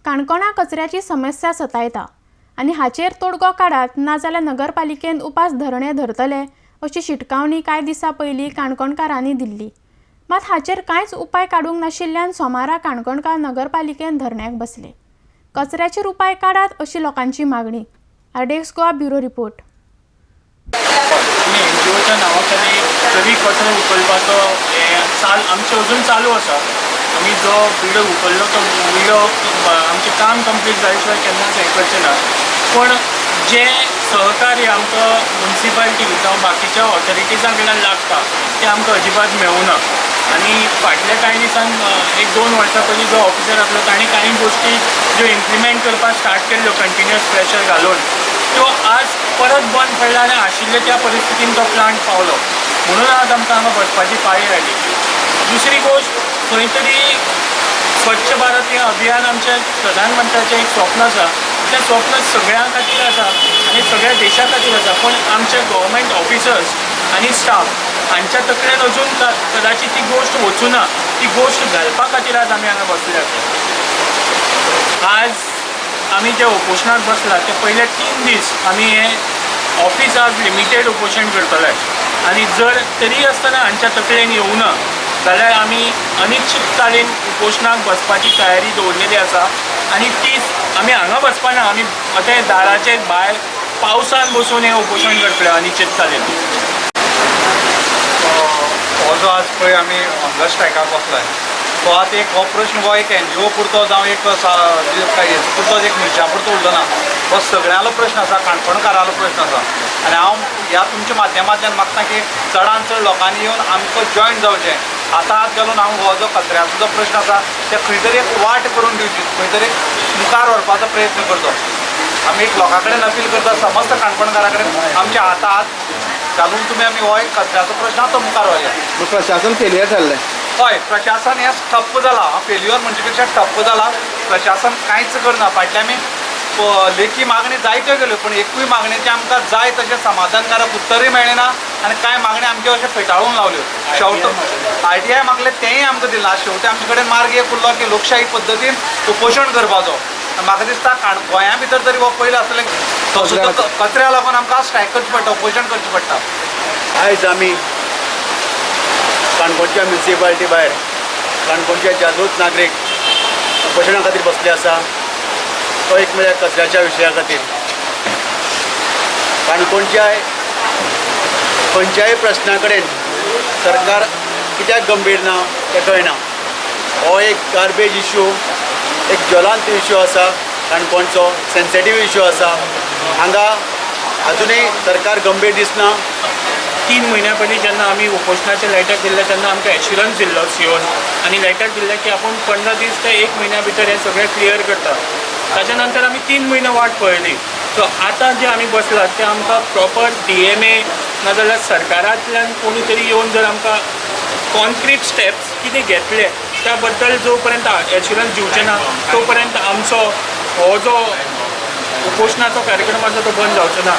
काणकोणा कचऱ्याची समस्या सतायता आनी हाचेर तोडगो काडात नाजाल्यार नगरपालिकेन उपास धरणे धरतले अशी शिटकावणी कांय दिसां पयलीं काणकोणकारांनी दिल्ली। मात हाचेर कांयच उपाय काडूंक नाशिल्ल्यान सोमारा काणकोणकार नगरपालिकेन धरण्याक बसले। कचऱ्याचेर उपाय काडात अशी लोकांची मागणी। RDX Goa bureau report. एनजीओच्या नांवा खाली जरी कचरो उखलपाचो हें चाल आमचें अजून चालू आसा। आमी जो विडो उखल्लो तो विडो आमचें काम कंप्लीट जाले शिवाय केन्नाच हें करचें ना, पूण जें सहकार्य आमकां मुन्सिपालिटी जावं बाकीच्या ऑथॉरिटीजां कडल्यान लागता तें आमकां अजिबात मेळूना। आनी फाटल्या कांय दिसान एक 2 वर्सां पयलीं जो ऑफिसर आसलो ताणें कांय गोश्टी ज्यो इम्प्लिमेंट करपाक स्टार्ट केल्ल्यो कंटिन्युअस प्रेशर घालून त्यो आज परत बंद पडला आनी आशिल्ले त्या परिस्थितीन तो प्लांट पावलो, म्हणून आज आमकां हांगा बसपाची पाळी आयली। दुसरी गोश्ट, खंय तरी स्वच्छ भारत हें अभियान आमच्या प्रधानमंत्र्याचें एक स्वप्न आसा, तें स्वप्न सगळ्यां खातीर आसा आनी सगळ्या देशा खातीर आसा, पूण आमचे गव्हर्मेंट ऑफिसर्स आनी स्टाफ हांच्या तकलेन अजून कदाचित ती गोश्ट वचूना। ती गोश्ट घालपा खातीर आज आमी हांगा बसले आसा। आज आमी जे उपोशणाक बसला ते पयले 3 दीस आमी हें ऑफिस आज लिमिटेड उपोशण करतले आनी जर तरी आसतना हांच्या तकलेन येवना जाल्यार आमी अनिश्चितकालीन उपोशणाक बसपाची तयारी दवरलेली आसा आनी ती आमी हांगा बसपाना, आमी आतां दाराचेर भायर पावसान बसून हें उपोशण करतले अनिश्चितकालीन। हो जो आज पळय आमी हंगर स्ट्रायकाक बसला तो आतां एक हो प्रश्न हो एक एनजीओ पुरतो जावं एक पुरतो एक मनशां पुरतो उरलो ना, हो सगळ्यांलो प्रश्न आसा, काणकोणकारांलो प्रश्न आसा। आनी हांव ह्या तुमच्या माध्यमांतल्यान मागता की चडान चड लोकांनी येवन आमकां जॉयन जावचें, आतां हात घालून हांव हो जो कचऱ्याचो जो प्रश्न आसा ते खंय तरी एक वाट करून दिवची, खंय तरी मुखार व्हरपाचो प्रयत्न करचो। आमी एक लोकां कडेन अपील करता, समस्त काणकोणकारां कडेन आमच्या हाता हात घालून तुमी आमी हो एक कचऱ्याचो प्रश्न आसा तो मुखार व्हरया। प्रशासन फेलियर थारलें? हय, प्रशासन हें ठप्प जालां, फेल्युअर म्हणचे पेक्षा ठप्प जालां। प्रशासन कांयच करना। फाटल्या आमी लेखी मागणी जायत्यो केल्यो पूण एकूय मागणेचें आमकां जाय तशें समाधानकारक उत्तरूय मेळ्ळें ना आनी कांय मागण्यो आमच्यो अशें फेटाळून लावल्यो। शेवट RTI मागलें तेंय आमकां दिलें ना। शेवटी आमचे कडेन मार्ग एक उरलो की लोकशाही पद्दतीन उपोशण करपाचो। म्हाका दिसता गोंया भितर तरी हो पयलो आसतलें, तो सुद्दां कचऱ्या लागून आमकां स्ट्रायक करचें पडटा, उपोशण करचें पडटा। आयज आमी काणकोणच्या म्युनिसिपालिटी भायर काणकोणचे जागृत नागरीक उपोशणा खातीर बसले आसा, तो एक म्हळ्यार कचऱ्याच्या विशया खातीर। काणकोणच्या खंयच्याय प्रश्ना कडेन सरकार कित्याक गंभीर ना तें कळना। हो एक गार्बेज इश्यू, एक ज्वलांत इश्यू आसा, काणकोणचो सेन्सिटीव इश्यू आसा। हांगा अजुनूय सरकार गंभीर दिसना। 3 म्हयन्या पयलीं जेन्ना आमी उपोशणाचें लेटर दिल्लें तेन्ना आमकां एश्युरन्स दिल्लो सीओन आनी लेटर दिल्लें की आपूण 15 दीस ते 1 म्हयन्या भितर हें सगळें क्लियर करता। ताच्या नंतर आमी 3 म्हयने वाट पळयली। सो आतां जे आमी बसलात ते आमकां प्रॉपर DMA नाजाल्यार सरकारांतल्यान कोणी तरी येवन जर आमकां कॉन्क्रीट स्टेप्स कितें घेतले त्या बद्दल जो पर्यंत एश्युरन्स दिवचें ना तो पर्यंत आमचो हो जो उपोशणाचो कार्यक्रम आसा तो बंद जावचो ना।